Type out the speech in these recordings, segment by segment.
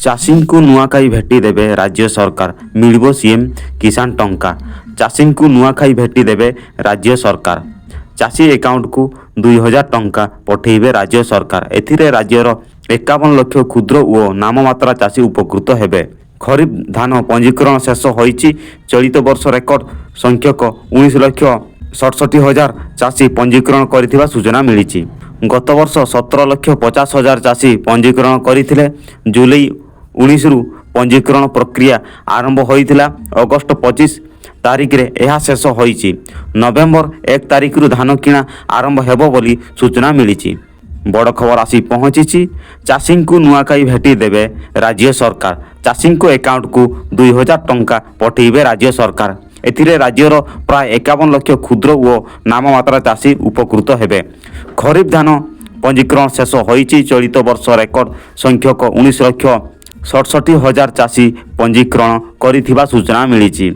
ଚାଷୀଙ୍କୁ ନୂଆଖାଇ ଭେଟି ଦେବେ ରାଜ୍ୟ ସରକାର, ମିଳିବ ସିଏମ୍ କିଷାନ ଟଙ୍କା। ଚାଷୀଙ୍କୁ ନୂଆଖାଇ ଭେଟି ଦେବେ ରାଜ୍ୟ ସରକାର। ଚାଷୀ ଆକାଉଣ୍ଟକୁ 2000 ଟଙ୍କା ପଠାଇବେ ରାଜ୍ୟ ସରକାର। ଏଥିରେ ରାଜ୍ୟର 51 ଲକ୍ଷ କ୍ଷୁଦ୍ର ଓ ନାମମାତ୍ର ଚାଷୀ ଉପକୃତ ହେବେ। ଖରିଫ ଧାନ ପଞ୍ଜୀକରଣ ଶେଷ ହୋଇଛି। ଚଳିତ ବର୍ଷ ରେକର୍ଡ ସଂଖ୍ୟକ 19,67,000 ଚାଷୀ ପଞ୍ଜୀକରଣ କରିଥିବା ସୂଚନା ମିଳିଛି। ଗତବର୍ଷ 17,50,000 ଚାଷୀ ପଞ୍ଜୀକରଣ କରିଥିଲେ। ଜୁଲାଇ 19ରୁ ପଞ୍ଜୀକରଣ ପ୍ରକ୍ରିୟା ଆରମ୍ଭ ହୋଇଥିଲା। ଅଗଷ୍ଟ 25 ତାରିଖରେ ଏହା ଶେଷ ହୋଇଛି। ନଭେମ୍ବର 1 ତାରିଖରୁ ଧାନ କିଣା ଆରମ୍ଭ ହେବ ବୋଲି ସୂଚନା ମିଳିଛି। ବଡ଼ ଖବର ଆସି ପହଞ୍ଚିଛି। ଚାଷୀଙ୍କୁ ନୂଆଖାଇ ଭେଟି ଦେବେ ରାଜ୍ୟ ସରକାର। ଚାଷୀଙ୍କ ଆକାଉଣ୍ଟକୁ 2000 ଟଙ୍କା ପଠାଇବେ ରାଜ୍ୟ ସରକାର। ଏଥିରେ ରାଜ୍ୟର ପ୍ରାୟ 51 ଲକ୍ଷ କ୍ଷୁଦ୍ର ଓ ନାମମାତ୍ର ଚାଷୀ ଉପକୃତ ହେବେ। ଖରିଫ ଧାନ ପଞ୍ଜୀକରଣ ଶେଷ ହୋଇଛି। ଚଳିତ ବର୍ଷ ରେକର୍ଡ ସଂଖ୍ୟକ 19,67,000 ଚାଷୀ ପଞ୍ଜୀକରଣ କରିଥିବା ସୂଚନା ମିଳିଛି।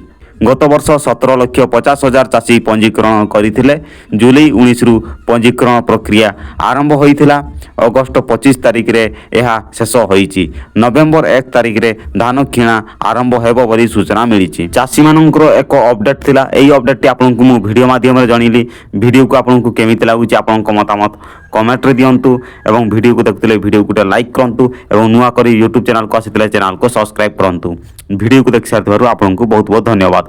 ଗତ ବର୍ଷ 17,50,000 ଚାଷୀ ପଞ୍ଜୀକରଣ କରିଥିଲେ। ଜୁଲାଇ 19ରୁ ପଞ୍ଜୀକରଣ ପ୍ରକ୍ରିୟା ଆରମ୍ଭ ହୋଇଥିଲା। ଅଗଷ୍ଟ 25 ତାରିଖରେ ଏହା ଶେଷ ହୋଇଛି। ନଭେମ୍ବର 1 ତାରିଖରେ ଧାନ କିଣା ଆରମ୍ଭ ହେବ ବୋଲି ସୂଚନା ମିଳିଛି। ଚାଷୀମାନଙ୍କର ଏକ ଅପଡେଟ୍ ଥିଲା। ଏହି ଅପଡେଟ୍ଟି ଆପଣଙ୍କୁ ମୁଁ ଭିଡ଼ିଓ ମାଧ୍ୟମରେ ଜଣେଇଲି। ଭିଡ଼ିଓକୁ ଆପଣଙ୍କୁ କେମିତି ଲାଗୁଛି, ଆପଣଙ୍କ ମତାମତ କମେଣ୍ଟରେ ଦିଅନ୍ତୁ ଏବଂ ଭିଡ଼ିଓକୁ ଦେଖୁଥିଲେ ଭିଡ଼ିଓକୁ ଗୋଟେ ଲାଇକ୍ କରନ୍ତୁ ଏବଂ ନୂଆ କରି ୟୁଟ୍ୟୁବ୍ ଚ୍ୟାନେଲକୁ ଆସିଥିଲେ ଚ୍ୟାନେଲକୁ ସବସ୍କ୍ରାଇବ୍ କରନ୍ତୁ। ଭିଡ଼ିଓକୁ ଦେଖି ସାରିଥିବାରୁ ଆପଣଙ୍କୁ ବହୁତ ବହୁତ ଧନ୍ୟବାଦ।